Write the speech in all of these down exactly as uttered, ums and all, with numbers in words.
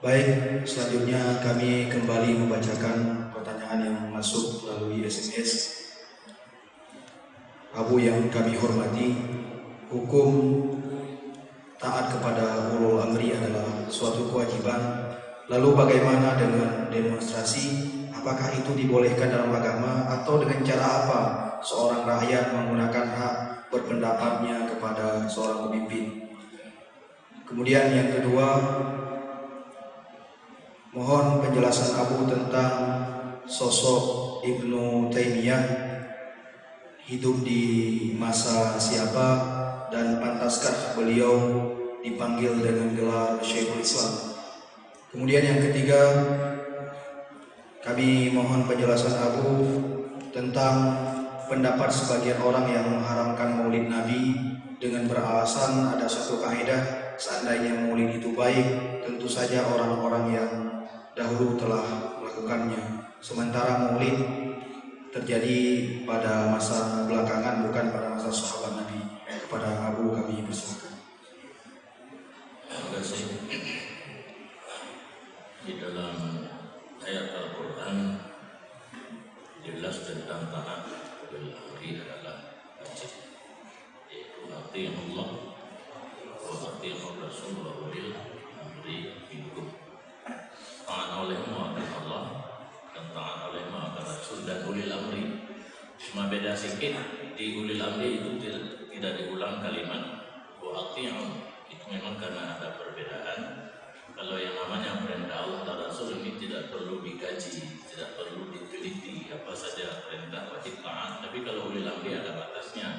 Baik, selanjutnya kami kembali membacakan pertanyaan yang masuk melalui S M S. Abu yang kami hormati, hukum taat kepada ulul amri adalah suatu kewajiban. Lalu bagaimana dengan demonstrasi? Apakah itu dibolehkan dalam agama atau dengan cara apa seorang rakyat menggunakan hak berpendapatnya kepada seorang pemimpin? Kemudian yang kedua, mohon penjelasan Abu tentang sosok Ibnu Taimiyah, hidup di masa siapa dan pantaskah beliau dipanggil dengan gelar Syekhul Islam? Kemudian yang ketiga, kami mohon penjelasan Abu tentang pendapat sebagian orang yang mengharamkan Maulid Nabi dengan beralasan ada satu kaidah, seandainya Maulid itu baik, tentu saja orang-orang yang dahulu telah melakukannya. Sementara Maulid terjadi pada masa belakangan, bukan pada masa sahabat Nabi. Kepada Abu kami persilakan. Terima kasih. Di dalam ayat Al-Quran jelas tentang taat ulil amri adalah wajib, yaitu ati'ullah wa ati'ur rasul wa ulil amri minkum. Taat olehmu akan Allah dan taat olehmu akan Rasul dan ulil amri. Cuma beda sikit, di ulil amri itu tidak, tidak diulang kalimat wa ati'u. Itu memang karena ada perbedaan. Kalau yang namanya perintah Allah dan Rasul ini tidak perlu dikaji, tidak perlu diteliti apa saja perintah wajib taat. Tapi kalau ulil amri ada batasnya.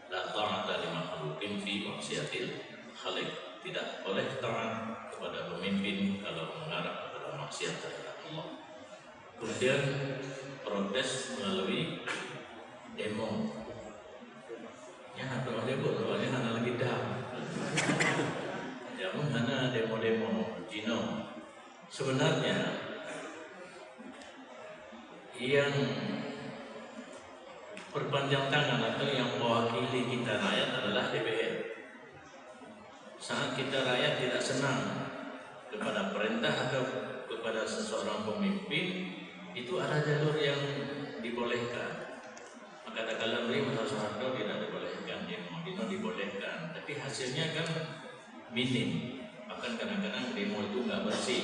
La ta'ata li makhluqin fi ma'siyatil khaliq. Tidak boleh taat kepada pemimpin kalau mengarah kepada maksiat terhadap Allah. Kemudian protes melalui demo. Nyan hana meunyoe sebut, nyan hana lagi dam. Jameun hana demo-demo jinoe. Sebenarnya yang perpanjang tangan atau yang mewakili kita rakyat adalah D P R. Saat kita rakyat tidak senang kepada perintah atau kepada seseorang pemimpin, itu ada jalur yang dibolehkan. Maka takalon lé masa Soeharto tidak dibolehkan, demo, demo dibolehkan. Tapi hasilnya kan minim. Bahkan kadang-kadang demo itu nggak bersih.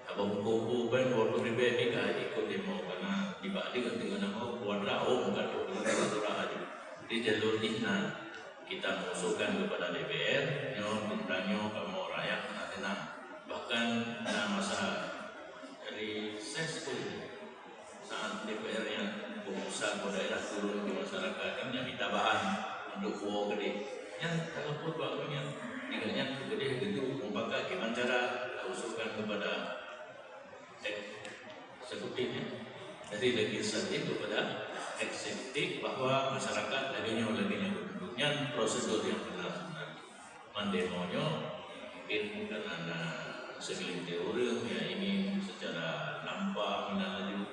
Abang kubu kan dua puluh ribu lebih kan ikut demo karena dibagi dengan nama kuadra, oh, bukan dua puluh ribu aja. Di jalur ihna kita mengusulkan kepada D P R, nyoe tentang nyoe kamu rakyat hana tenang. Bahkan na masa dari ses pun saat D P R yang pengusaha daerah turun di masyarakat kan yang minta bahan untuk bawa ke dia. Yang kalau pun bahannya tidak yang gede gitu, mufakat gimana cara usulkan kepada eksekutifnya, dari legislatif kepada eksekutif bahwa masyarakat lagi nyoe lagi nyoe bentuknya prosedur yang benar sebenarnya. Mandemo nyoe mungkin karena na segelintir orang yang ingin secara nampak menaju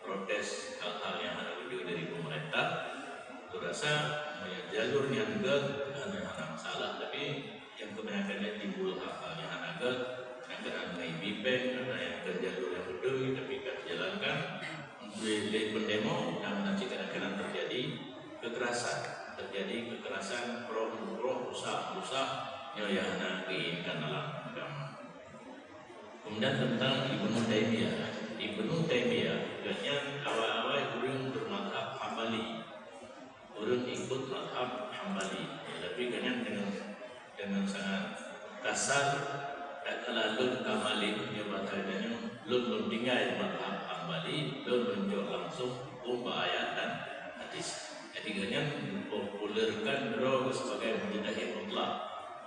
protes hal-hal yang ada wujud dari pemerintah. Aku rasa jalur yang juga hanya hana masalah, tapi yang kebanyakannya timbul hal-hal yang hana ke, yang kena mengibi pen, ada yang ke jalur yang betul tapi tak dijalankan. Untuk pendemo dan nanti kadang-kadang terjadi kekerasan, terjadi kekerasan pro pro rusak rusak yang yang hana diinginkan dalam agama. Kemudian tentang Ibnu Taimiyah. Ibnu Taimiyah, gobnyan awai-awai ureuëng bermadhab Hambali. Ureuëng ikut madhab Hambali. Tapi gobnyan dengan, dengan sangat kasar, tak kala lôn ka malem, dia berkata, "Lôn, lôn tinggai madhab Hambali, lôn meunjok langsung hukum bak ayat dan hadis." Jadi gobnyan mempopulerkan droe sebagai mujtahid mutlak.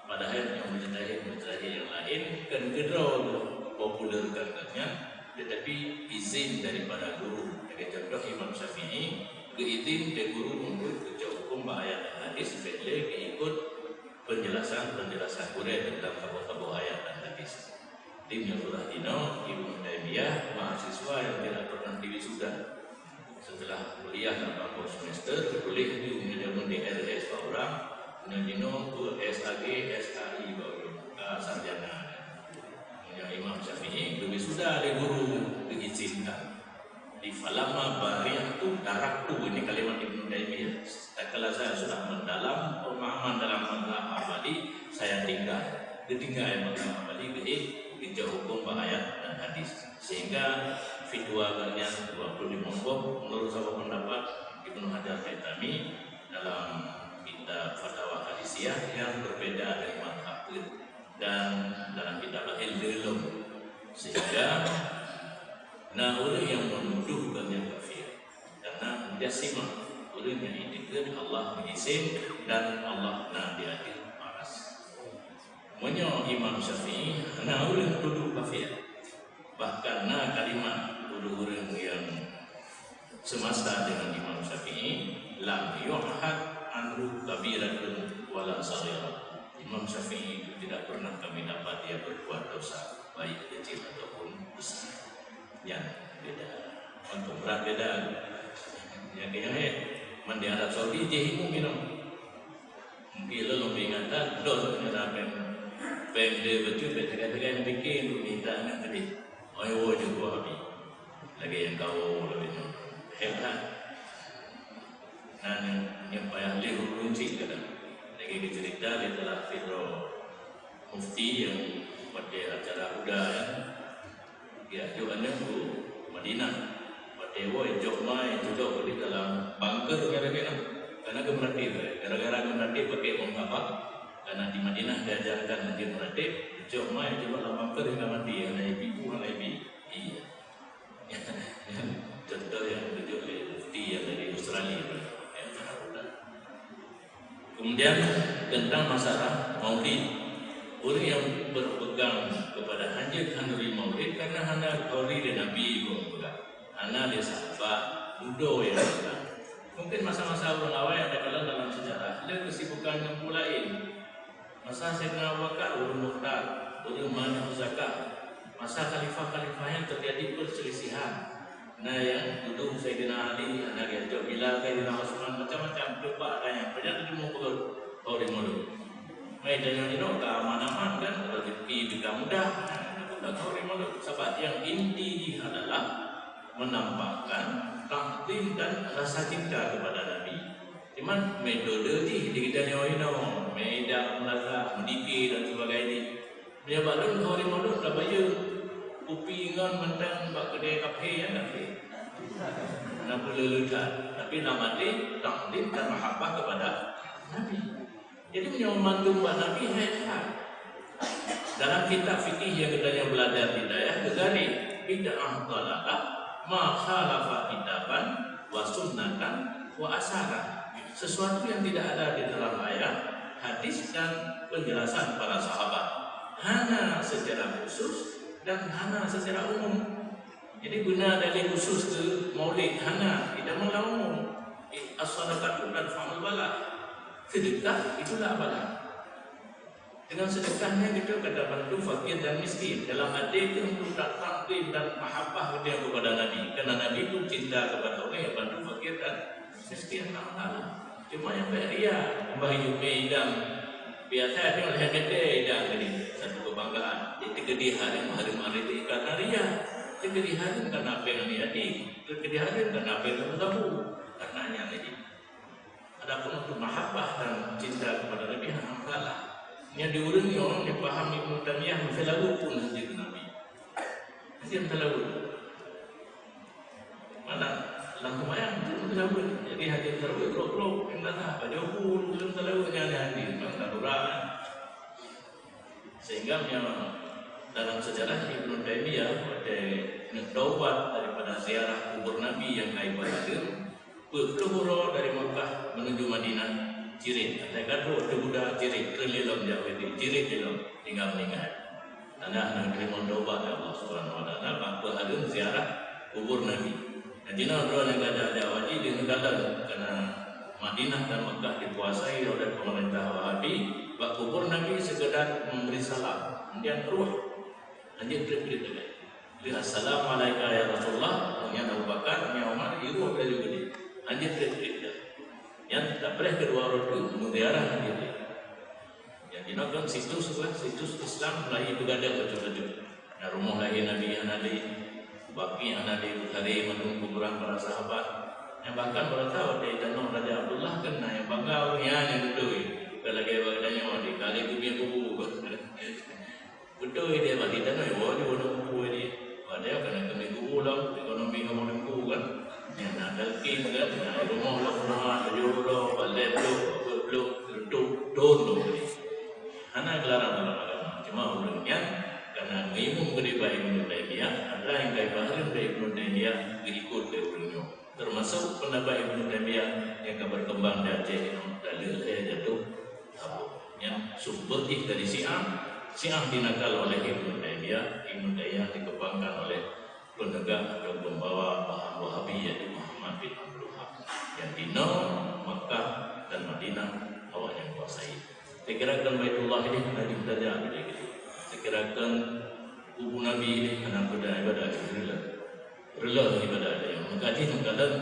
Padahai nyang mujtahid-mujtahid nyang laén kan keudroe populerkan gobnyan, tetapi izin daripada guru. Lagèe contoh Imam Syafi'i geuizin lé guru untuk baca hukum bak ayat dan hadis, bèk lé geuikot penjelasan-penjelasan gurèe tentang saboh-saboh ayat dan hadis. Di nyoe ulah jinoe Ibnu Taimiyah mahasiswa nyang tidak pernah diwisuda. Setelah kuliah lam empat semester, geutuléh laju ngon jameun di R S bak urang, ngon jinoe keu S A G, S A I bak ulôn, ka sarjana. Ngon Imam Syafi'i, geubri sudah lé guru geuizinkan. Di falamma bari'tu taraktu, ini kalimat Ibnu Taimiyah. Tatkala saya sudah mendalam pemahaman dalam mazhab Hambali, saya tinggal. Ditinggal mazhab Hambali, geuhih, geujok huköm bak ayat dan hadis. Sehingga fitwa geuhnyan dua puluh lima boh, menurut saboh pendapat Ibnu Hajar Haitami dalam kitab Fatawa Hadisiyah yang berbeda dari mazhab dan dalam kitab laén lom. Sehingga na ureuëng nyang menuduh geuhnyan kafir. Karena mujassimah, ureuëng nyang itikeuet Allah meujisim dan Allah na di ateueh aras. Meunyoe Imam Syafi'i, na ureuëng tuduh kafir. Bahkan na kalimat ureuëng-ureuëng nyang semasa dengan Imam Syafi'i, "Lam yu'had anhu kabiratun wala saghirah." Imam Syafi'i itu tidak pernah kami dapat dia berbuat dosa, baik kecil ataupun besar. Nyan beda. Mantong brat beda. Nyang keu nyan, eh, man di Arab Saudi jih imeum minong. Mungkin lôn lôn peringatan, lôn nyang na péng, péng dua bacut, péng teuga-teuga nyang pike, lôn minta aneuk tadi. Oi, woe jeuet keu Abi. Lagèe nyang ka woe lagèe nyoe. Hebat. Nah, nyang, nyang payah lé ureueng cit kadang. Lagèe geuceurita lé Teungku Fidro Mufti nyang watèe acara Huda nyan, geujok aneuk u Madinah. Watèe woe jok ma, jok di dalam bunker nyan lagèe nyan. Karena geumeuratéb, gara-gara geumeuratéb pakai bom kabang. Karena di Madinah diajarkan untuk meuratéb, jok ma, jok dalam bunker hingga mati, hana ibi, hana ibi. Iya. Contoh yang tunjuk oleh Mufti yang dari Australia, yang sangat muda. Kemudian tentang masalah maulid, ureueng nyang berpegang kepada hanjeuet khanduri maulid karena hana khanduri lé Nabi, hana lé sahabat, dudoe nyang pegang. Mungkin masa-masa ureueng awai ada kala dalam sejarah, lé kesibukan nyang laén. Masa Saidina Abu Bakar, ureueng mukhtar, ureueng manah zakat. Masa khalifah-khalifah nyan terjadi perselisihan. Na nyang tuduh Saidina Ali, na nyang jok bila Saidina Utsman, macam-macam. Cuba tanya, banyak teujeumu peugah, oh, di mulut. Mai tanya nyoe ka aman-aman kan, rezeki juga mudah. Nah, itu kan kau di mulut. Sebab yang inti jih adalah menampakkan takzim dan rasa cinta kepada Nabi. Cuman metode jih di kita nyoe inoe, meudong meurasa, meudike dan sebagainya. Meunyoe bak lôn, khanduri maulid ka bayeue kupi ngon mantong bak keudè kaphé nyan, tapi na peuleueh that. Tapi lam até takzim dan mahabbah kepada Nabi. Jadi meunyoe mandum bak Nabi, hai that. Dalam kitab fikih nyang geutanyoe beulajar di dayah, geugaréh, bid'ah dhalalah ma khalafa kitaban wa sunnatan wa asaran. Sesuatu yang tidak ada di dalam ayat, hadis, dan penjelasan para sahabat. Hana secara khusus dan hana secara umum. Jadi, beuna dalil khusus keu maulid? Hana, idaman lam umum. Eh, as-sadaqatu tadfa'ul bala. Sedekah itulah bala. Dengan sedekah nyan geutanyoe ka tabantu fakir dan miskin. Dalam até keuh untuk takzim dan mahabbah geutanyoe kepada Nabi. Karena Nabi pun cinta kepada orang yang bantu fakir dan miskin. Alhamdulillah. Cuma nyang bèk ria, bah iéleumé idang. Biasa nyoe lhèe meter idang tadi, satu kebanggaan. Jadi teukeudi hareuem, hareuem areuti karena ria. Teukeudi hareuem karena péng aneuk yatim. Teukeudi hareuem karena péng sabu-sabu. Karena nyan tadi. Adapun untuk mahabbah dan cinta kepada Nabi, hana masalah. Nyan di ureueng nyoe, nyang paham Ibnu Taimiyah, meuseulaweut pun hanjeuet keu Nabi. Hanjeuet meuseulaweut. Mana lam seumayang tu meuseulaweut. Jadi, hanjeuet meuseulaweut, glok-glok, nyang kata, pajoh bu, meuseulaweut nyan, nyan, nyan, nyan, nyan, nyan. Sehingga meunyoe dalam sejarah Ibnu Taimiyah, watèe neuk taubat daripada ziarah kubur Nabi nyang ka ibadat, peuet ploh uroe dari Makkah menuju Madinah, cirét. Asai ka trok teuguda cirét, treun lé lom jak Madinah, cirét lé lom, tinggai meuninggai. Tanda hana teurimong taubat lé Allah Subhanahu wa Taala, bak peuhareuem ziarah kubur Nabi. Jinoe droe nyang gata jak haji di neugara, karena Madinah dan Makkah dikuasai oleh pemerintah Wahabi, bak kubur Nabi sekedar memberi salam, kemudian ruh, hanjeuet trép-trép lagèe. Assalamualaikum ya Rasulullah, kemudian Abu Bakar, kemudian Umar, ruh dari budi. Hanjeuet trép-trép dah. Nyan tapreh keudua uroe teuk, meuziarah hanjeuet. Nyan jinoe kan situs, situs Islam mulai digadang beutôi-beutôi. Nabi hana lé, Baqi hana lé, beutare mandum kuburan para sahabat. Nyang bahkan beurata watèe tanoh Raja Abdullah kan na nyang bangga ureueng nyan, nyang beutôi. Bukan lagèe bak geutanyoe, di kali keumiet kubu. Beutôi dia bak di tanoh, woe di woe kubu di. Padahai kan keumiet kubu lom, ekonomi kamoe teungku kan. Nyang na talkin kan, na rumoh lom, na tujoh ploh, bak lhèe ploh, dua ploh, reutôh thôn lom. Hana geularang dalam agama. Cuma ureueng nyan kana meuimeum keudéh bak Ibnu Taimiyah, ada nyang ka ipahrém lé Ibnu Taimiyah geuikot lé ureueng nyoe. Termasuk pendapat Ibnu Taimiyah nyang ka berkembang di Aceh nyoe, dalil lhèe jatuh tabok. Nyan sumber jih dari Syiah. Syiah dinakal oleh Ibnu Taimiyah, Ibnu Taimiyah dikembangkan oleh penegak atau pembawa paham Wahabi, yaitu Muhammad bin Abdul Wahab. Nyang dinoe Makkah dan Madinah awaknyan kuasai. Takirakan Baitullah ini hana jeuet tajak lagèe nyan. Takirakan kubu Nabi ini hana peue ibadat, reuloh. Reuloh ibadat nyan. Maka jih meukalon,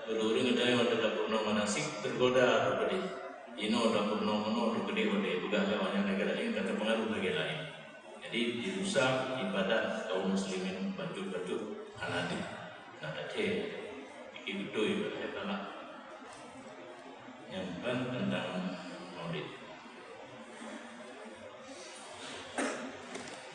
ureueng-ureueng geutanyoe watèe tapeurunoe manasik teugoda teuh keudéh. Inoe tapeurunoe meunoe teuh keudéh, watèe peugah lé awaknyan lagèe laén, ka tapeungaruh lagèe laén. Jadi, dirusak ibadat kaum muslimin bacut-bacut hana deuh. Nah, dak thèe. Pike beutôi ibadat Allah.